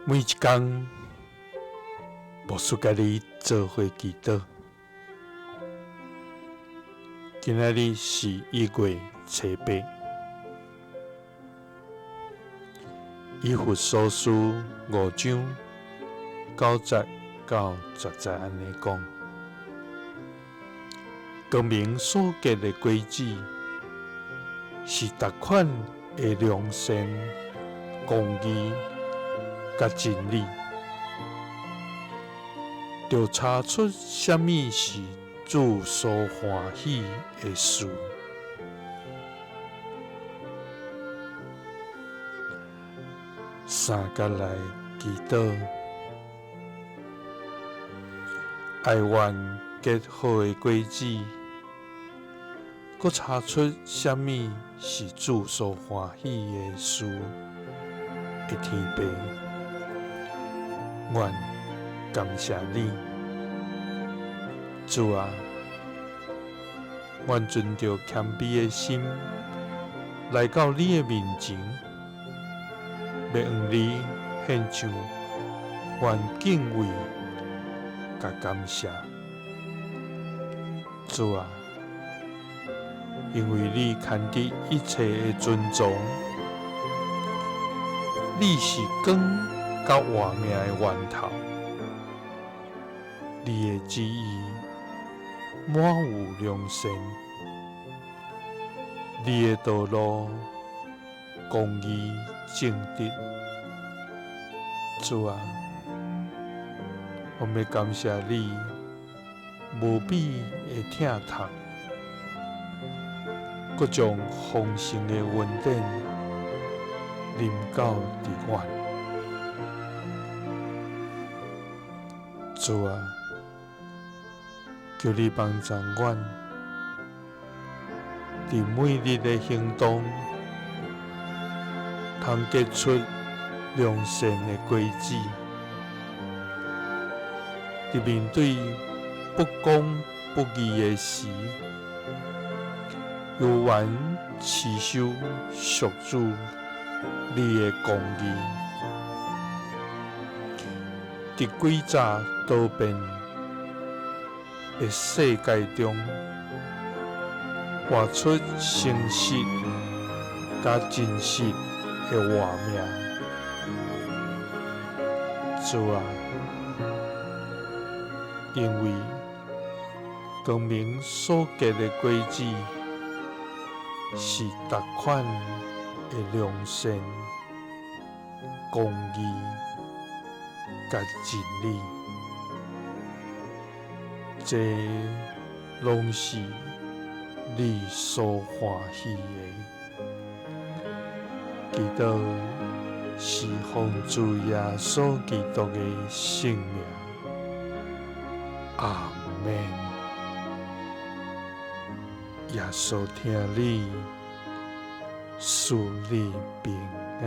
每一工，牧師佮你做伙祈禱。今仔日是1月初8，以弗所書5章9節到10節按呢講：光明所結的果子，是逐款的良善、公義佮真理，著查出啥物是主所歡喜的事。三佮來祈禱，哀願結好的果子，閣查出啥物是主所歡喜的事的天父，阮感謝你，主啊，阮存著謙卑的心來到你的面前，欲向你獻上阮敬畏佮感謝，主啊，因為你牽得一切的尊崇，你是光佮活命的源頭，你的旨意滿有良善，你的道路公義正直。主啊，我欲感謝你無比的疼痛，閣將豐盛的恩典臨到佇阮。主啊，求你幫助阮，佇每日的行動，通結出良善的果子。佇面對不公不義的時，猶原持守屬主你的公義。佇詭詐多變的世界中，活出誠實佮真實的活命。主啊，因為光明所結的果子是逐款的良善、公義佮真理，這攏是你所歡喜的。祈禱是奉主耶穌基督的聖名，阿們。耶穌疼你，賜你平安。